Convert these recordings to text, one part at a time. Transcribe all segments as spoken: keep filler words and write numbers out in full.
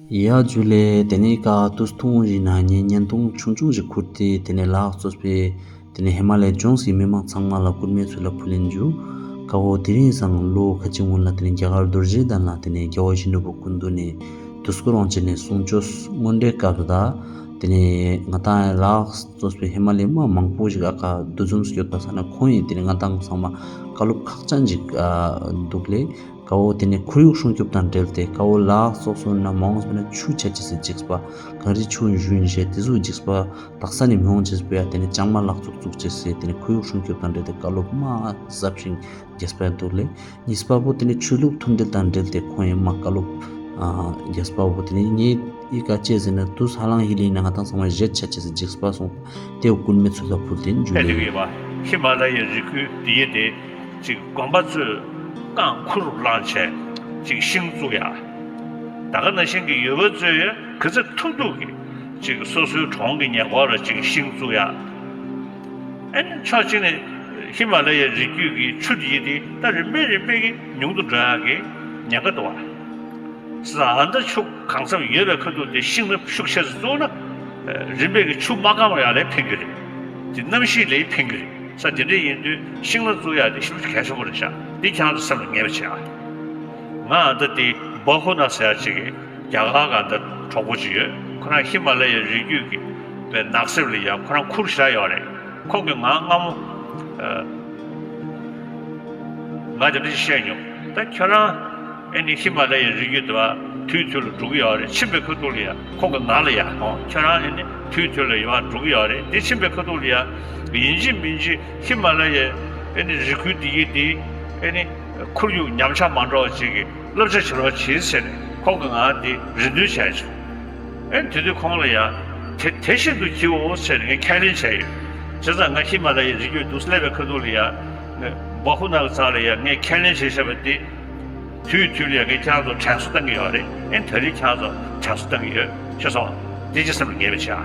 ཡ་ཇུ་ལེ། དེ་ནས་ཀ་དུས་ཐུང་ངུ་ཞིག་ནང་ངས་བརྙན་ཐུང་ཆུང་ཆུང་ཞིག་ཁུར་ཏེ། དེ་ནས་ལགས་གཙོས་པའི་དེ་ནས་ཧི་མ་ལ་ཡའི་ལྗོངས་སུ་མི་མང་ཚང་མ་ལ་སྐུལ་མའི་ཚུལ་ལ་ཕུལ་ལེན་ཞུ། ཀ་བོ་དེ་རིང་སང་ལོ་ཁ་ཅིག་སྔོན་ལ་དེ་ནས་རྒྱ་གར་རྡོ་རྗེ་གདན་ལ་དེ་ནས་རྒྱལ་བ་ཡིད་བཞིན་ནོར་བུ་སྐུ་མདུན་ནས་དུས་འཁོར་དབང་ཆེན་ནས་གསུང་ཆོས་སྔོན་འགྲོའི་སྐབས་སུ། ད་དེ་ནས་ང་ཏང་ལགས་གཙོས་པའི་ཧི་མ་ལ་ཡའི་མི་མང་པོ་ཞིག་ཨ་ཀ་འདུ་འཛོམས་སུ་ཡོད་པ་ས་ན། ཁོང་ཡིན་དེ་ནས་ང་ཏང་ཚང་མ་བཀའ་སློབ་ཁག་ཅན་ཞིག་ཨ་འདུག་ལེ། ཀ་བོ་དེ་ནས་ཁོར་ཡུག་སྲུང་སྐྱོབ་དང་འབྲེལ་ཏེ། ཀ་བོ་ལགས་གཙོ་བོ་ན་མང་ཟེར་ན་ཆུ་ཆ་ཅེས་སི་འཇིགས་པ། གངས་རི་ཆུ་ཞུན་ཞེས་དེ་ཚོའི་འཇིགས་པ་དག་ས་ནས་མི་འོང་ཅེས་པོ་ཡ། དེ་ནས་ལྕང་མ་ལག་བཙུགས་བཙུགས་ཅེས་སི་དེ་ནས་ཁོར་ཡུག་སྲུང་སྐྱོབ་དང་འབྲེལ་ཏེ་བཀའ་སློབ་མ་ཟབ་ཞིང་རྒྱས་པ་འདུག་ལེ། གཉིས་པ་བོ་དེ་ནས་ཆོས་ལུགས་མཐུན་སྒྲིལ་དང་འབྲེལ་ཏེ་ཁོང་ཡིན་མ་བཀའ་སློབ་ཨ་རྒྱས་པ་བོ། དེ་ནས་ངས་ཨི་ཀ་ཅེས་ཟེར་ན་དུས་ཧ་ལང་ཧི་ལི་ན་ང་ཏང་ཚང་མ་བཞེས་ཆ་ཅེས་སི་འཇིགས་པ་སོང་། དེ་བོ་སྐུལ་མའི་ཚུལ་ལ་ཕུལ་ཏེ་ཡིན་ཇུ་ལེ། ཕེབས་ཡོད་པ། ཧི་མ་ལ་ཡའི་རི་ཁུལ་འདི་ཡི་དེ་ཅིག་དགོན་པ་ཚོས་རྐང་ཁུར་བླངས་བྱས་ཅིག་ཤིང་བཙུགས་ཡ། ད་ག་ནང་བཞིན་གྱི་ཡུལ་པ་ཚོས་ག་ཚོད་ཐུབ་ཐུབ་ཀྱིས་ཅིག་སོ་སོའི་གྲོང་གི་ཉེ་འཁོར་ལ་ཅིག་ཤིང་བཙུགས་ཡ། ཨ་ནི་ཕྱོགས་གཅིག་ནས་ཧི་མ་ལ་ཡའི་རི་རྒྱུད་ཀྱི་ཆུ་འདི་ཡི་དེ་ད་རིམ་པས་རིམ་པས་ཀྱིས་ཉུང་དུ་འགྲོ་ཡ་གི་ཉེན་ཁ་འདུག་བ། ས་ཨ་ད་ཆུ་གང་འཚམ་ཡོད་པའི་ཁ་ཐུག་དེ་ཤིང་ནགས་ཤུགས་ཆེ་ཙམ་བཙུགས་ན། རིམ་པས་ཀྱི་ཆུ་མ་སྐམ་པ་ཡ་ལས་ཕན་གྱི་རེད། དེ་གནམ་གཤིས་ལས་ཕན་གྱི་རེད། ས་དེ་འདྲ་ཡིན་དུས་ཤིང་ནགས་བཙུགས་ཡ་དེ་ཞེ་པོ་ཅིག་གལ་ཆེན་པོ་རེད་ཤག། འདི་ཁྱེད་རང་ཚོ་སེམས་ལ་ངེས་པ་བྱེད་ཨ། ང་ཨ་ད་དེ་བ་ཧུ་ན་ཟེར་ཡ་ཅིག་གི་རྒྱ་གར་ག་ད་གྲོགས་པོ་ཅིག་ཡོད། ཁོ་རང་ཧི་མ་ལ་ཡའི་རི་རྒྱུད་ཀྱི་པའི་ནགས་གསེབ་ལ་ཡ་ཁོ་རང་ཁུར་བཞག་ཡོད་རེད། ཁོང་གིས་ང་སྔ་མོ་ཨ། ང་དེ་འདྲ་ཞིག་བཤད་མྱོང་། ད་ཁྱོད་རང་ཨེ་ནི་ཧི་མ་ལ་ཡའི་རི་རྒྱུད་དུ་བ་དུས་དུས་ལ་འགྲོ་གི་ཡོད་རེད། ཕྱིན་པའི་ཁ་ཐུག་ལ་ཡ་ཁོང་གིས་ང་ལ་ཡ་ཨོ་ཁྱོད་རང་ཨེ་ནི་དུས་དུས་ལ་ཡ་བ་འགྲོ་གི་ཡོད་རེད། དེ་ཕྱིན་པའི་ཁ་ཐུག་ལ་ཡ་ཡིན་གཅིག་མིན་གཅིག་ཧི་མ་ལ་ཡའི་ཨེ་ནི་རི་ཁུལ་འདི་ཡི་དེ་ཨེ་ནི་ཁོར་ཡུག་ཉམས་ཆག་མ་འགྲོ་བ་ཅིག་གི་བསླབ་བྱ་བྱེད་རོགས་བྱེད་ཟེར་ནས་ཁོང་གིས་ང་དེ་རེ་འདུན་བྱས་བྱུང་། ཨེ་དེ་དུས་ཁོང་ལ་ཡ་དེ་དེ་བཞིན་དུ་བགྱིའོ་ཟེར་ནས་ངས་ཁས་ལེན་བྱས་ཡོད། བྱས་ཙང་ང་ཧི་མ་ལ་ཡའི་རི་རྒྱུད་དུ་སླེབས་པའི་ཁ་ཐུག་ལ་ཡ་ངས་བ་ཧུ་ན་གི་རྩ་ལ་ཡ་ངས་ཁས་ལེན་བྱས་བཞག་པ་དེ་དུས་དུས་ལ་ཡ་ངས་ཁྱེད་རང་ཚོ་དྲན་གསོ་བཏང་གི་ཡོད་རེད། ཨེ་ད་རེས་ཁྱེད་རང་ཚོ་དྲན་གསོ་བཏང་གི་ཡོད། ཤེས་སོང་། དེ་ཅི་སེམས་ལ་ངེས་པ་བྱས་ཨ།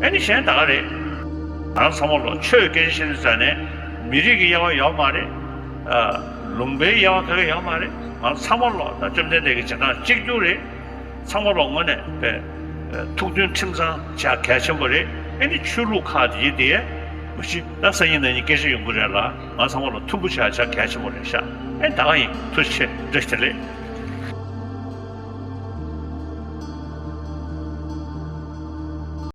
ཨེ་ནི་གཞན་ད་ག་རེད། ང་རང་ཚང་མ་ལོ་ཆོས་སྐད་ཆ་བཤད་དུས་ཙང་ནས་མི་རིགས་ཀྱི་དབྱེ་བ་ཡོད་མ་རེད། ཨ། ལུང་པའི་དབྱེ་བ་ག་གེ་ཡོད་མ་རེད། ང་རང་ཚང་མ་ལོ་ད་བཅོམ་ལྡན་འདས་ཀྱི་བྱེད་སྟངས་གཅིག་གྱུར་རེད། ཚང་མ་ལོ་དངོས་གནས་པའི་ཐུགས་མཐུན་ཁྲིམས་གཙང་བྱ་གལ་ཆེན་པོ་རེད། ཨེ་ནི་ཆོས་ལུགས་ཁག་དེ་ཡི་དེ་མ་གཞི་ད་སང་ཉིན་གནངས་ཉིན་སྐད་ཆ་ཡོང་གི་རེད་ལ། ང་ཚང་མ་ལོ་མཐུན་པོ་བྱ་བྱ་གལ་ཆེན་པོ་རེད་ཤག། ཨེ་ད་ག་ཡིན། ཐུགས་རྗེ་ཆེ། བཀྲ་ཤིས་བདེ་ལེགས།